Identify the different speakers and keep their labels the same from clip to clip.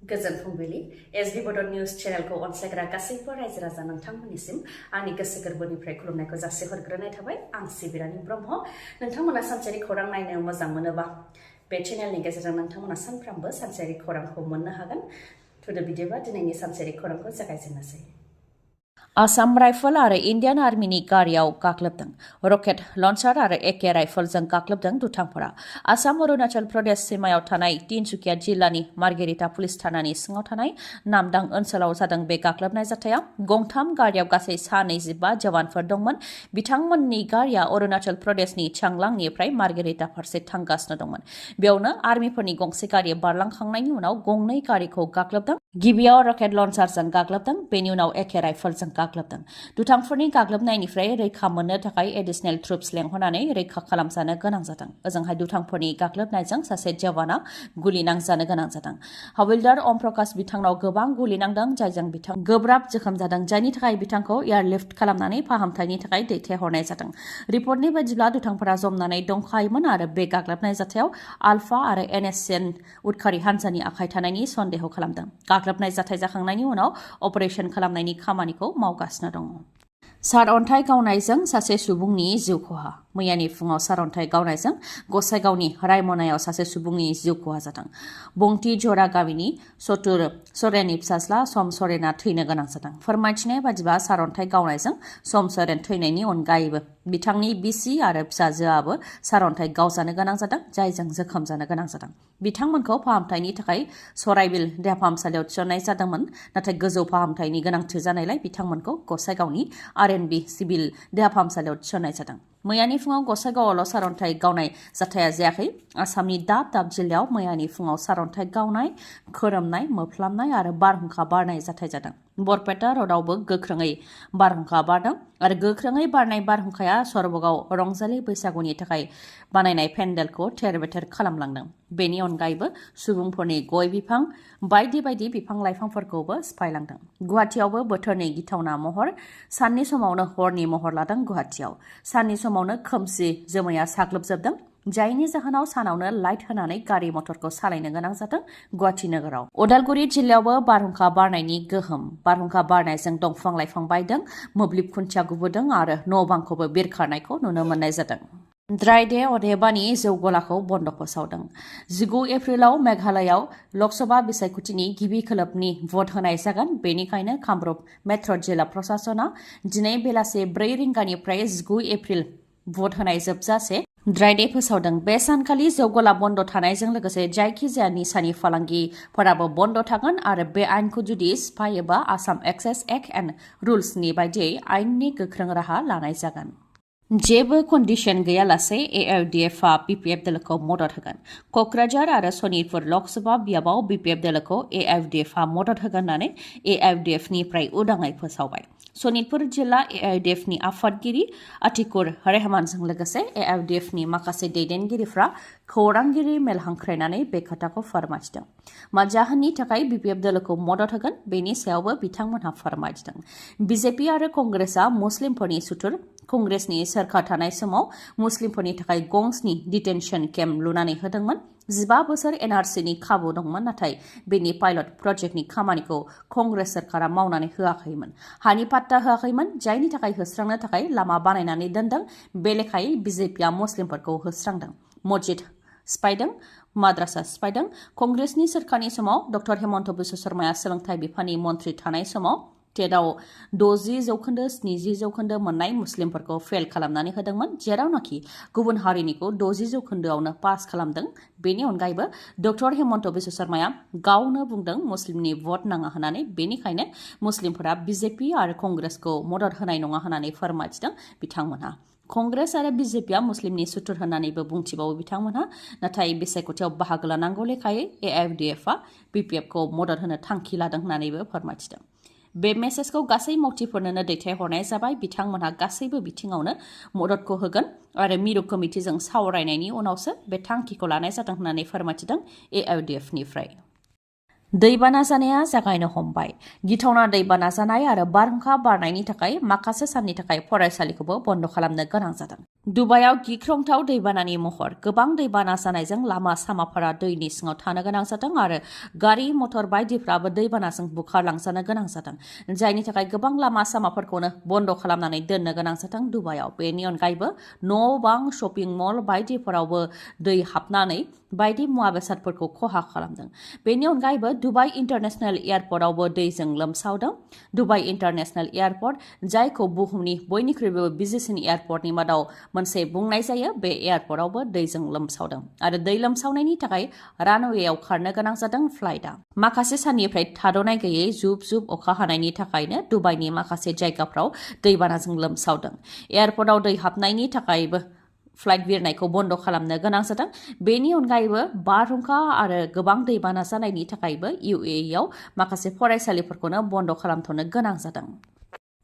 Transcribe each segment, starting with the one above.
Speaker 1: गोजोन फुंबिलि एसबी बड निउज चेनेलखौ अनसायग्रा गासैबो रायजो राजा नोंथांमोननिसिम आंनि गोसो गोरबोनिफ्राय खुलुमनायखौ जासिहरग्रोनाय थाबाय आं सिबि रानि ब्रह्म नोंथांमोना सानसेयारि खौरां नायनो मोजां मोनोबा बे चेनेलनि गेजेरजों नोंथांमोना सानफ्रामबो सानसेयारि खौरांखौ मोननो हागोन थुदो बिदिबा दिनैनि सानसेयारि खौरांखौ जागायजेननोसै आसाम राइफल आरो इन्डियान आर्मिनि गारियाव गाग्लोबदों रकेट लन्चार आरो एके राइफलजों गाग्लोबदों दुथांफोरा आसाम अरुणाचल प्रदेश सीमायाव थानाय तिनसुकिया जिल्लानि मार्गेरिटा पुलिस थानानि सिङाव थानाय नामदां ओनसोलाव जादों बे गाग्लोबनाय जाथाया गंथाम गारियाव गासै 25 जवानफोर दंमोन बिथांमोननि गारिया अरुणाचल प्रदेशनि चांलांनिफ्राय मार्गेरिटा फारसे थांगासिनो दंमोन बेयावनो आर्मिफोरनि गंसे गारि बारलांखांनायनि उनाव गंनै गारिखौ गाग्लोबदों गिबियाव रकेट लन्चारजों गाग्लोबदों बेनि उनाव एके राइफलजों गाग्लोबदों दुथांफोरनि गाग्लोबनायनिफ्राय रैखा मोननो थाखाय एडिशनेल ट्रुप्स लेंहरनानै रैखा खालामजानो गोनां जादों ओजोंहाय दुथांफोरनि गाग्लोबनायजों सासे जवाना गुलि नांजानो गोनां जादों हविलदार ओम प्रकाश बिथांनाव गोबां गुलि नांदों जायजों बिथां गोब्राब जोखोम जादों जायनि थाखाय बिथांखौ एयारलिफ्ट खालामनानै फाहामथायनि थाखाय दैथायहरनाय जादों रिपर्टनि बायदिब्ला दुथांफोरा जमनानै दंखायोमोन आरो बे गाग्लोबनाय जाथायाव आलफा आरो एनएसएन उदखारि हान्जानि आखाइ थानायनि सन्देह खालामदों गाग्लोबनाय जाथाय जाखांनायनि उनाव अपारेशन खालामनायनि खामानिखौ मावगासिनो दङ सारअन्थाइ गावनायजों सासे सुबुंनि जिउ खहा मैयानि फुङाव सारअन्थाइ गावनायजों गसाइगावनि रायमनायाव सासे सुबुंनि जिउ खहा जादों बंटि जरा गामिनि सतुर सरेननि फिसाज्ला सम सरेना थैनो गोनां जादों फोरमायथिनाय बादिबा सारअन्थाइ गावनायजों सम सरेन थैनायनि अनगायैबो बिथांनि बिसि आरो फिसाजोआबो सारअन्थाइ गावजानो गोनां जादों जायजों जोखोम जानो गोनां जादों बिथांमोनखौ फाहामथायनि थाखाय सराइबिल देहा फाहामसालियाव थिसननाय जादोंमोन नाथाय गोजौ फाहामथायनि गोनांथि जानायलाय बिथांमोनखौ गसाइगावनि आरएनबि सिभिल देहा फाहामसालियाव थिसननाय जादों मैयानि फुङाव गसाइगावआवल' सारअन्थाइ गावनाय जाथाया जायाखै आसामनि दाब दाब जिल्लायाव मैयानि फुङाव सारअन्थाइ गावनाय खोरोमनाय मोफ्लामनाय आरो बारहुंखा बारनाय जाथाय जादों बरपेटा रडआवबो गोख्रोङै बारहुंखा बारदों आरो गोख्रोङै बारनाय बारहुंखाया सरबगाव रंजालि बैसागुनि थाखाय बानायनाय पेन्डेलखौ थेर बेथेर खालामलांदों बेनि अनगायैबो सुबुंफोरनि गय बिफां बायदि बायदि बिफां लाइफांफोरखौबो सिफायलांदों गुवाहाटियावबो बोथोरनि गिथावना महर साननि समावनो हरनि महर लादों गुवाहाटियाव साननि समावनो खोमसि जोमैया साग्लोबजोबदों जायनि जाहोनाव सानावनो लाइट होनानै गारि मटरखौ सालायनो गोनां जादों गुवाहाटि नोगोराव उदालगुरि जिल्लायावबो बारहुंखा बारनायनि गोहोम बारहुंखा बारनायजों दंफां लाइफां बायदों मोब्लिब खुन्थिया गुबुदों आरो न' बांखौबो बिरखारनायखौ नुनो मोननाय जादों ड्राइ डे अदेबानि जौ गलाखौ बन्द फोसावदों 19 एप्रिलाव मेघालयआव लकसभा बिसायख'थिनि गिबि खोलोबनि भट होनाय जागोन बेनिखायनो कामरुप मेट्र' जिल्ला प्रशासना दिनै बेलासे 4 रिंगानिफ्राय 19 एप्रिल भट होनाय जोबजासे ड्राइ डे फोसावदों बे सानखालि जौ गला बन्द थानायजों लोगोसे जायखिजाया निसानि फालांगिफोराबो बन्द थागोन आरो बे आइनखौ जुदि सिफायोबा आसाम एक्साइज एक्ट एन्ड रुल्सनि बायदियै आइननि गोख्रों राहा लानाय जागोन जेबो कन्डिशन गैयालासे एआइडिएफआ बीपीएफ दोलोखौ मदद होगोन कक्राझार आरो सनितपुर लकसभा बियाबाव बीपीएफ दोलोखौ एआइडिएफआ मदद होगोन होननानै एआइडिएफनिफ्राय उदाङै फोसावबाय सनितपुर जिल्ला एआइडिएफनि आफादगिरि आतिकुर रहमानजों लोगोसे एआइडिएफनि माखासे दैदेनगिरिफ्रा खौरांगिरि मेल हांख्रायनानै बे खोथाखौ फोरमायथिदों मा जाहोननि थाखाय बीपीएफ दोलोखौ मदद होगोन बेनि सायावबो बिथांमोनहा फोरमायथिदों बीजेपी आरो कंग्रेसआ मुस्लिमफोरनि सुथुर कंग्रेसनि सोरखार थानाय समाव मुस्लिमफोरनि थाखाय गंस्नि डिटेनसन केम्प लुनानै होदोंमोन 15 बोसोर एनआरसीनि खाबु दंमोन नाथाय बेनि पाइलट प्रजेक्टनि खामानिखौ कंग्रेस सोरखारा मावनानै होआखैमोन हानि पाट्टा होआखैमोन जायनि थाखाय होस्रांनो थाखाय लामा बानायनानै दोनदों बे लेखायै बीजेपीआ मुस्लिमफोरखौ होस्रांदों मस्जिद सिफायदों माद्रासा सिफायदों कंग्रेसनि सोरखारनि समाव डक्टर हेमन्त बिश्व शर्माया सोलोंथाइ बिफाननि मन्थ्रि थानाय समाव टेटआव 60% मोननाय मुस्लिमफोरखौ फेल खालामनानै होदोंमोन जेरावनाखि गुबुन हारिनिखौ 60% पास खालामदों बेनि अनगायैबो डक्टर हेमन्त बिश्व शर्माया गावनो बुंदों मुस्लिमनि भट नाङा होननानै बेनिखायनो मुस्लिमफोरा बीजेपी आरो कंग्रेसखौ मदद होनाय नङा होननानै फोरमायथिदों बिथांमोनहा कंग्रेस आरो बीजेपीआ मुस्लिमनि सुथुर होननानैबो बुंथिबावो बिथांमोनहा नाथाय बिसायख'थियाव बाहागो लानांगौ लेखायै एआइडिएफआ बीपीएफखौ मदद होनो थांखि लादों होननानैबो फोरमायथिदों बे मेसेजखौ गासै मावथिफोरनो दैथायहरनाय जाबाय बिथांमोनहा गासैबो बिथिङावनो मददखौ होगोन आरो मिरु कमिटिजों सावरायनायनि उनावसो बे थांखिखौ लानाय जादों होननानै फोरमायथिदों एआइडिएफनिफ्राय दैबाना जानाया जागायनो हमबाय। गिथावना दैबाना जानाय आरो बारहुंखा बारनायनि थाखाय माखासे साननि थाखाय फरायसालिखौबो बन्द खालामनो गोनां जादों। दुबाइयाव गिख्रंथाव दैबानानि महर। गोबां दैबाना जानायजों लामा सामाफोरा दैनि सिङाव थानो गोनां जादों आरो गारि मटर बायदिफ्राबो दैबानाजों बुखारलांजानो गोनां जादों, जायनि थाखाय गोबां लामा सामाफोरखौनो बन्द खालामनानै दोननो गोनां जादों दुबाइयाव। बेनि अनगायैबो न' बां, शपिं मल बायदिफोरावबो दै हाबनानै बायदि मुवा बेसादफोरखौ खहा खालामदों। बेनि अनगायैबो दुबाइ इन्टारनेशनेल एयारपर्टआवबो दैजों लोमसावदों। दुबाइ इन्टारनेशनेल एयारपर्ट, जायखौ बुहुमनि बयनिख्रुइबो बिजिसिन एयारपर्टनि मादाव मोनसे बुंनाय जायो, बे एयारपर्टआवबो दैजों लोमसावदों आरो दै लोमसावनायनि थाखाय रानवेयाव खारनो गोनां जादों फ्लाइटआ। माखासे साननिफ्राय थाद'नाय गैयै जुब जुब अखा हानायनि थाखायनो दुबाइनि माखासे जायगाफ्राव दैबानाजों लोमसावदों। एयारपर्टआव दै हाबनायनि थाखायबो फ्लाइट बिरनायखौ बन्द खालामनो गोनां जादों। बेनि अनगायैबो बारहुंखा आरो गोबां दैबाना जानायनि थाखायबो UAEआव माखासे फरायसालिफोरखौनो बन्द खालामथ'नो गोनां जादों।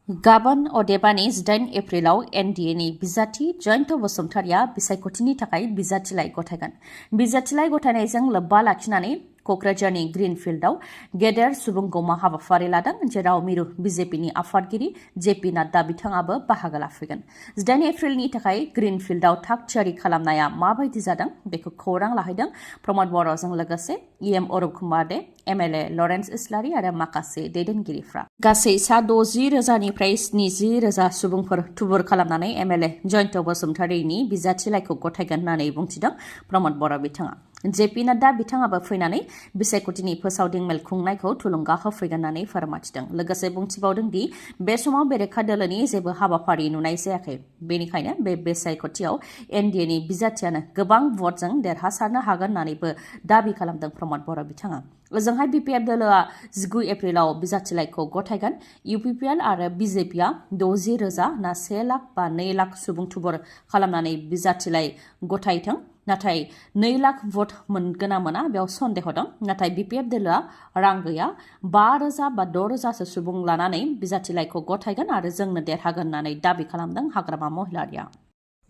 Speaker 1: गाबोन अदेबानि 18 एप्रिलाव NDAनि बिजाथि जयन्त बसुमतारिया बिसायख'थिनि थाखाय बिजाथिलाइ गथायगोन। बिजाथिलाइ गथायनायजों लोब्बा लाखिनानै क'क्राझारनि ग्रीनफिल्डआव गेदेर सुबुंगौमा हाबाफारि लादों, जेराव मिरु BJPनि आफादगिरि JP नाड्डा बिथाङाबो बाहागो लाफैगोन। 18 एप्रिलनि थाखाय ग्रीनफिल्डआव थाग थियारि खालामनाया माबायदि जादों बेखौ खौरां लाहैदों प्रमद बर'जों लोगोसे EM अरुप कुमार दे, MLA लरेन्स इस्लारि आरो माखासे दैदेनगिरिफ्रा। गासै सा 60,000निफ्राय 70,000 सुबुंफोर थुबुर खालामनानै MLA जयन्त बसुमतारिनि बिजाथिलाइखौ गथायगोन होननानै बुंथिदों प्रमद बर' बिथाङा। JP नाड्डा बिथाङाबो फैनानै बिसायख'थिनि फोसावदिं मेल खुंनायखौ थुलुंगा होफैगोन होननानै फोरमायथिदों। लोगोसे बुंथिबावदों दि बे समाव बेरेखा दोलोनि जेबो हाबाफारि नुनाय जायाखै, बेनिखायनो बे बिसायख'थियाव NDAनि बिजाथियानो गोबां भटजों देरहासारनो हागोन होननानैबो दाबि खालामदों प्रमद बर' बिथाङा। ओजोंहाय BPF दोलोआ 19 एप्रिलाव बिजाथिलाइखौ गथायगोन। UPPL आरो BJPआ 60,000 ना 1 लाख बा 2 लाख सुबुं थुबुर खालामनानै बिजाथिलाइ गथायथों, नाथाय 2 लाख भट मोनगोन ना मोना बेयाव सन्देह दं। नाथाय BPF दोलोआ रां गैया, 5,000 बा 6,000 सुबुं लानानै बिजाथिलाइखौ गथायगोन आरो जोंनो देरहागोन होननानै दाबि खालामदों हाग्रामा महिलारिया।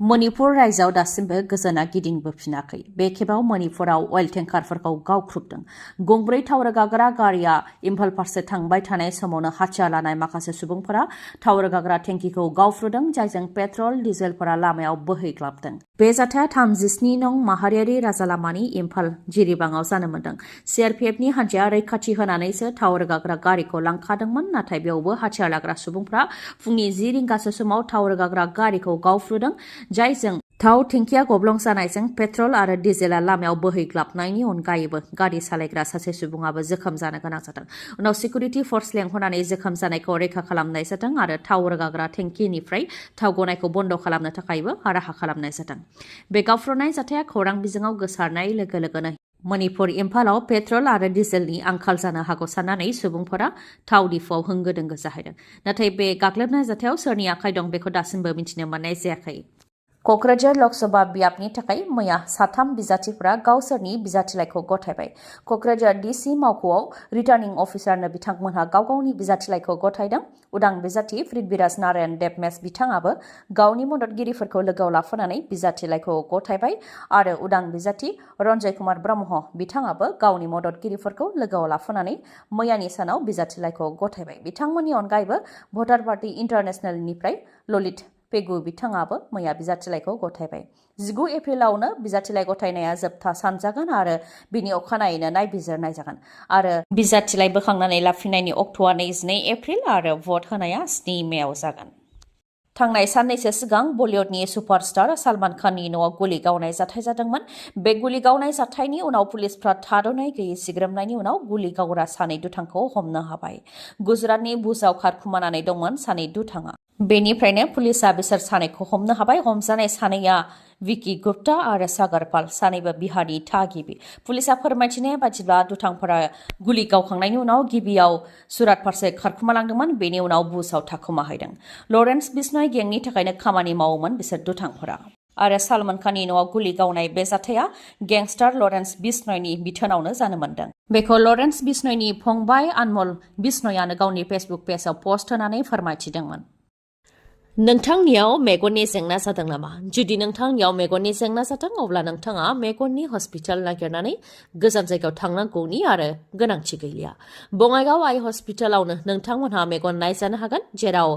Speaker 1: मणिपुर रायजोआव दासिमबो गोजोना गिदिंबोफिनाखै। बे खेबाव मणिपुराव अइल टेंकारफोरखौ गावख्रुबदों। गंब्रै थाव रोगाग्रा गारिया इम्फाल फारसे थांबाय थानाय समावनो हाथियार लानाय माखासे सुबुंफोरा थाव रोगाग्रा टेंकिखौ गावफ्रुदों, जायजों पेट्रल डिजेलफोरा लामायाव बोहैग्लाबदों। बे जाथाया 37 नं माहारियारि राजालामानि इम्फाल जिरिबाङाव जानो मोन्दों। CRPFनि हान्जाया रैखाथि होनानैसो थाव रोगाग्रा गारिखौ लांखादोंमोन, नाथाय बेयावबो हाथियार लाग्रा सुबुंफ्रा फुंनि 10 रिंगासो समाव थाव रोगाग्रा गारिखौ गावफ्रुदों, जायजों थाव टेंकिया गब्लं जानायजों पेट्रल आरो डिजेला लामायाव बोहैग्लाबनायनि अनगायैबो गारि सालायग्रा सासे सुबुङाबो जोखोम जानो गोनां जादों। उनाव सिकिउरिटि फर्स लेंहरनानै जोखोम जानायखौ रैखा खालामनाय जादों आरो थाव रोगाग्रा टेंकिनिफ्राय थाव गनायखौ बन्द खालामनो थाखायबो राहा खालामनाय जादों। बे गावफ्रुनाय जाथाया खौरां बिजोङाव गोसारनाय लोगो लोगोनो मणिपुर इम्फालाव पेट्रल आरो डिजेलनि आंखाल जानो हागौ साननानै सुबुंफोरा थाव डिपुआव होंगो दोंगो जाहैदों। नाथाय बे गाग्लोबनाय जाथायाव सोरनि आखाइ दं बेखौ दासिमबो मिथिनो मोननाय जायाखै। क'क्राझार लकसभा बियाबनि थाखाय मैया 3 बिजाथिफोरा गावसोरनि बिजाथिलाइखौ गथायबाय। क'क्राझार DC मावख'आव रिटार्निं अफिसारनो बिथांमोनहा गाव गावनि बिजाथिलाइखौ गथायदों। उदां बिजाथि पृथ्वीराज नारायण देबमेस बिथाङाबो गावनि मददगिरिफोरखौ लोगोआव लाफानानै बिजाथिलाइखौ गथायबाय आरो उदां बिजाथि रन्जय कुमार ब्रह्म बिथाङाबो गावनि मददगिरिफोरखौ लोगोआव लाफानानै मैयानि सानाव बिजाथिलाइखौ गथायबाय। बिथांमोननि अनगायैबो भटार पार्टी इन्टारनेशनेलनिफ्राय ललित पेगु बिथाङाबो मैया बिजाथिलाइखौ गथायबाय। 19 एप्रिलावनो बिजाथिलाइ गथायनाया जोबथा सान जागोन आरो बिनि अखानायैनो नायबिजिरनाय जागोन आरो बिजाथिलाइ बोखांनानै लाफिननायनि अक्ट'आ 22 एप्रिल आरो भट होनाया 7 मेआव जागोन। थांनाय साननैसो सिगां बलिउडनि सुपारस्टार सलमान खाननि न'आव गुलि गावनाय जाथाय जादोंमोन। बे गुलि गावनाय जाथायनि उनाव पुलिसफ्रा थाद'नाय गैयै सिग्रोमनायनि उनाव गुलि गावग्रा सानै दुथांखौ हमनो हाबाय। गुजरातनि भुजआव खारखुमानानै दंमोन सानै दुथाङा। बेनिफ्रायनो पुलिसआ बिसोर सानैखौ हमनो हाबाय। हमजानाय सानैया विकी गुप्ता आरो सागर पाल, सानैबो बिहारनि थागिबि। पुलिसआ फोरमायथिनाय बादिब्ला दुथांफोरा गुलि गावखांनायनि उनाव गिबियाव सुरात फारसे खारखुमालांदोंमोन, बेनि उनाव भुजआव थाखुमाहैदों। लरेन्स बिश्नय गेंनि थाखायनो खामानि मावोमोन बिसोर दुथांफोरा। आरो सलमान खाननि न'आव गुलि गावनाय बे जाथाया गेंस्टार लरेन्स बिश्नयनि बिथोनावनो जानो मोन्दों। बेखौ लरेन्स बिश्नयनि फंबाय अनमोल बिश्नयानो गावनि फेसबुक पेजआव पस्ट होनानै फोरमायथिदोंमोन।
Speaker 2: नोंथांनियाव मेगननि जेंना जादों नामा? जुदि नोंथांनियाव मेगननि जेंना जादों अब्ला नोंथाङा मेगननि हस्पिटाल नागिरनानै गोजान जायगायाव थांनांगौनि आरो गोनांथि गैलिया। बङाइगाव आइ हस्पिटालावनो नोंथांमोनहा मेगन नायजानो हागोन, जेराव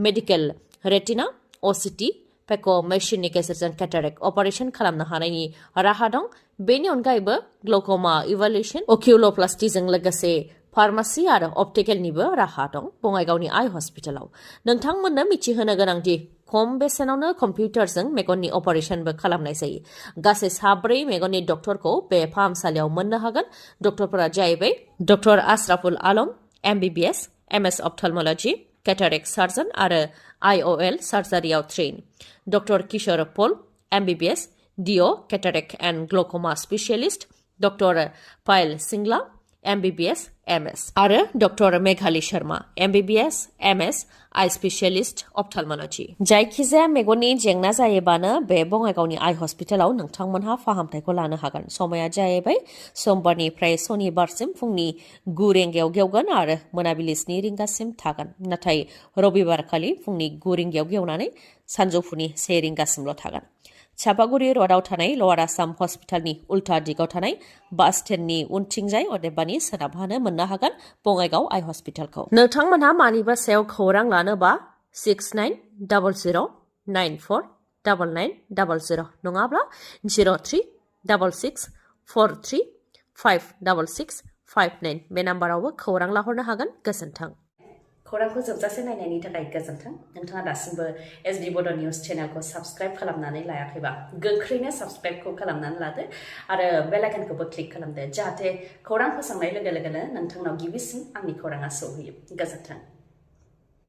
Speaker 2: मेडिकेल रेटिना, ओसीटी, पेक' मेसिननि गेजेरजों केटारेक्ट अपारेशन खालामनो हानायनि राहा दं। बेनि अनगायैबो ग्ल'क'मा इभालुएशन, अकिउल'प्लास्टिजों लोगोसे फार्मासि आरो अप्टिकेलनिबो राहा दं बङाइगावनि आइ हस्पिटालाव। नोंथांमोननो मिथिहोनो गोनांदि खम बेसेनावनो कम्पिउटारजों मेगननि अपारेशनबो खालामनाय जायो। गासै 4 मेगननि डक्टरखौ बे फाहामसालियाव मोननो हागोन। डक्टरफोरा जाहैबाय doctor Ashraful Alam, MBBS, MS ophthalmology, cataract surgeon आरो IOL सार्जारियाव train. Doctor Kishore Pal, MBBS, DO, cataract and glaucoma specialist. Doctor Payal Singla, MBBS, MS आरो doctor Meghali Sharma, MBBS, MS, eye specialist ophthalmology. जायखिजाया मेगननि जेंना जायोबानो बे बङाइगावनि आइ हस्पिटालाव नोंथांमोनहा फाहामथायखौ लानो हागोन। समाया जाहैबाय समबारनिफ्राय सनिबारसिम फुंनि 9 रिंगायाव गेवगोन आरो मोनाबिलि 7 रिंगासिम थागोन। नाथाय रबिबारखालि फुंनि 9 रिंगायाव गेवनानै सानजौफुनि 1 रिंगासिमल' थागोन। चापागुरि र'डआव थानाय लवार आसाम हस्पिटालनि उल्था दिगाव थानाय बास स्टेन्डनि उनथिंजाय अदेबानि सोनाबहानो मोननो हागोन बङाइगाव आइ हस्पिटालखौ। नोंथांमोनहा मानिबा सायाव खौरां लानोबा 6900949900 नङाब्ला 0366435659 बे नाम्बारावबो खौरां लाहरनो हागोन। गोजोन्थों।
Speaker 1: खौरांखौ जोबजासे नायनायनि थाखाय गोजोन्थों। नोंथाङा दासिमबो SD बड' निउस चेनेलखौ साबस्क्राइब खालामनानै लायाखैबा गोख्रैनो साबस्क्राइबखौ खालामनानै लादो आरो बेल आइकनखौबो क्लिक खालामदो, जाहाथे खौरां फोसावनाय लोगो लोगोनो नोंथांनाव गिबिसिन आंनि खौराङा सौहैयो। गोजोन्थों।